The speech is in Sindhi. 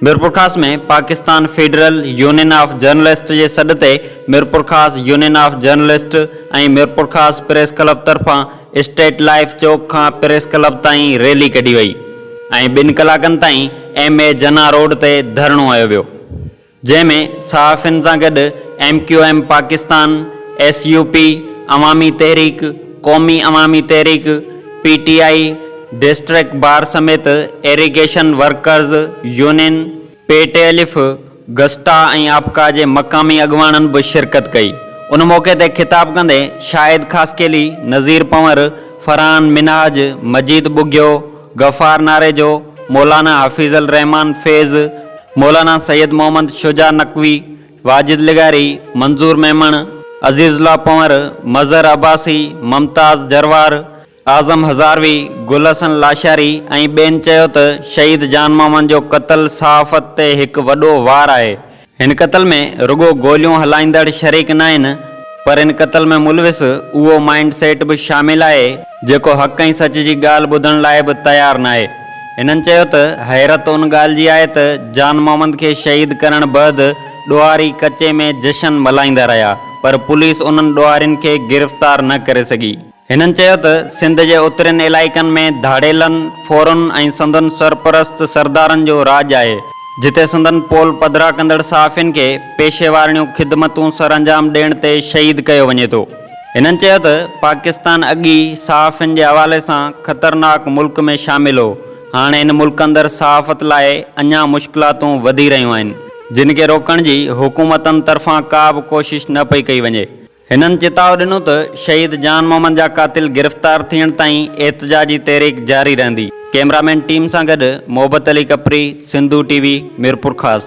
Mirpurkhas ۾ Pakistan federal union of journalist جي سڏ تي Mirpurkhas union of journalist ۽ Mirpurkhas press club طرفان اسٽيٽ لائيف چوڪ کان پريس ڪلب تائين ريلي ڪڍي وئي ۽ ٻن ڪلاڪن تائين ايم اي جناح روڊ تي ڌرڻو هنيو ويو جنهن ۾ صحافين سان گڏ M Q M Pakistan, S U P, Awami Tehreek, Qaumi Awami Tehreek, P T I, district bar سميت ايريگيشن ورڪرز يونين، پي ٽي الف، گسٽا ۽ آپڪا جي مقامي اڳواڻن به شرڪت ڪئي. ان موقعي تي خطاب ڪندي شاهد خاصخيلي، نذير پنور، فرحان منهاج، مجيد ٻگهيو، غفار ناريجو، مولانا حفيظ الرحمان فيض، مولانا سيد محمد شجاع نقوي، واجد لغاري، منظور ميمڻ، عزيز الله پنور، مظهر عباسي، ممتاز جروار، اعظم هزاروي، گل حسن لاشاري ۽ ٻين چيو ته شهيد جان محمد جو قتل صحافت تي هڪ وڏو وار آهي، هن قتل ۾ رڳو گوليون هلائيندڙ شريڪ ناهن پر ان قتل ۾ ملوث اهو مائينڊ سيٽ به شامل آهي جيڪو حق ۽ سچ جي ڳالهه ٻڌڻ لاء به تيار ناهي. هنن چيو ته حيرت ان ڳالهه جي آهي ته جان محمد کي شهيد ڪرڻ بعد ڏوهاري ڪچي ۾ جشن ملهائيندا رهيا پر پوليس انهن ڏوهارين کي گرفتار نه ڪري سگهي. هنن چيو ته سنڌ جي اترين علائقن ۾ ڌاڙيلن، ڦورن ۽ سندن سرپرست سردارن جو راڄ آهي، جتي سندن پول پڌرا ڪندڙ صحافين کي پيشيوارڻيون خدمتون سرانجام ڏيڻ تي شهيد ڪيو وڃي ٿو. هنن چيو ته پاڪستان اڳ ئي صحافين جي حوالي سان خطرناڪ ملڪ ۾ شامل هو، هاڻ ان ملڪ اندر صحافت لاء اڃا مشڪلاتون وڌي رهيون آهن، جن کي روڪڻ جي حڪومتن طرفان ڪا به ڪوشش نه پئي ڪئي وڃي. هنن چتاء ڏنو ته شهيد جان محمد جا قاتل گرفتار ٿيڻ تائين احتجاجي تحريڪ جاري رهندي. ڪئميرامين ٽيم سان گڏ محبت علي ڪپري، سنڌو ٽي وي، ميرپورخاص.